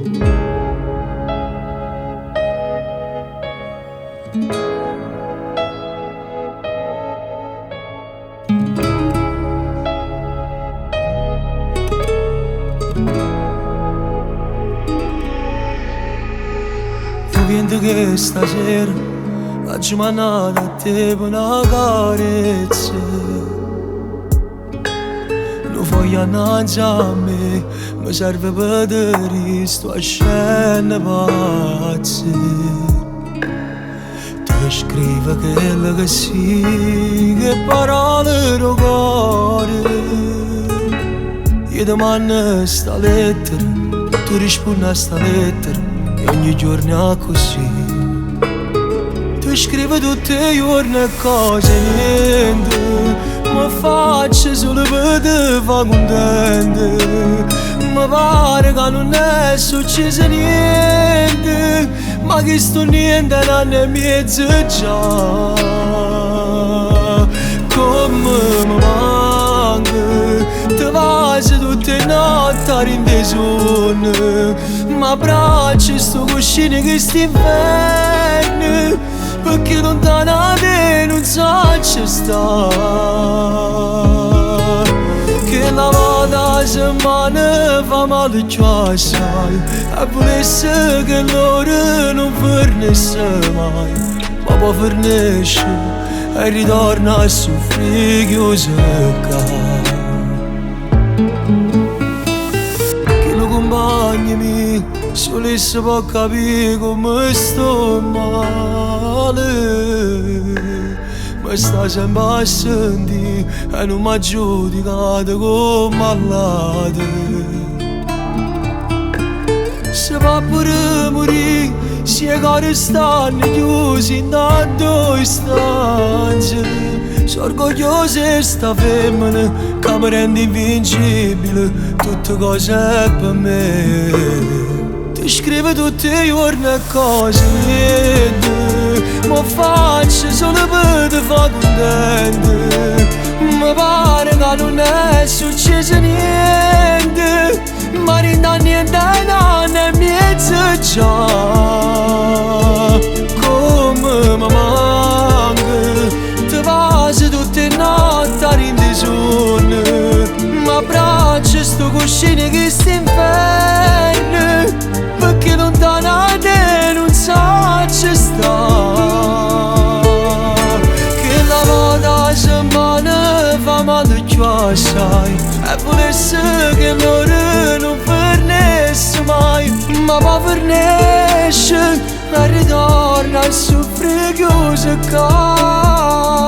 O viento chesta sera l'aggio mannato a te pe na carezza. Nu foglio annanze a me, me serve pe te di' sto ascenn pazz. Te scrivo chello che si', che parole d' 'o core. Io te manno sta lettera, tu rispunne a sta lettera, e ogni giorno è accussì. Te scrivo tutt' 'e juorne cose 'e niente, ma faccio solo pe te fa contento. Mi pare che nun è succieso niente, ma chisto niente è n'anno e miezo già. Comme me manca, te vaso tutte 'e notte dint' 'e suonne, m'abbraccio sto cuscino 'e chest'inferno, pecché lontano 'a te nun saccio sta. Chella vota 'a semmana fa male cchiù assai, e vulesse che l'ora nun fernesse mai, ma poi fernesce e ritorna a soffrire chiuso ccà. Chillu cumpagno mio, sul isso po' capì comme sto male. Me sta sempe a sentì e nun m'ha giudicato comme all'ate. Se po' pure murì, si 'e core stanno chiusi dint' a due stanze. So' orgoglioso 'e sta femmina che mi rende invincibile, tutte cose per me. Te scrivo tutti i giorni cose niente, ma faccio solo per te fa contento. Mi pare che non è successo niente, ma dint' a niente n'anno e miezo già. Comme me manca, te vaso tutte 'e notte dint' 'e suonne, m'abbraccio sto cuscino 'e chest'inferno, pecché lontano 'a te nun saccio sta. Chella vota 'a semmana fa male cchiù assai, e vulesse che l'ora nun fernesse mai, ma poi fernesce e ritorna a soffrire chiuso ccà.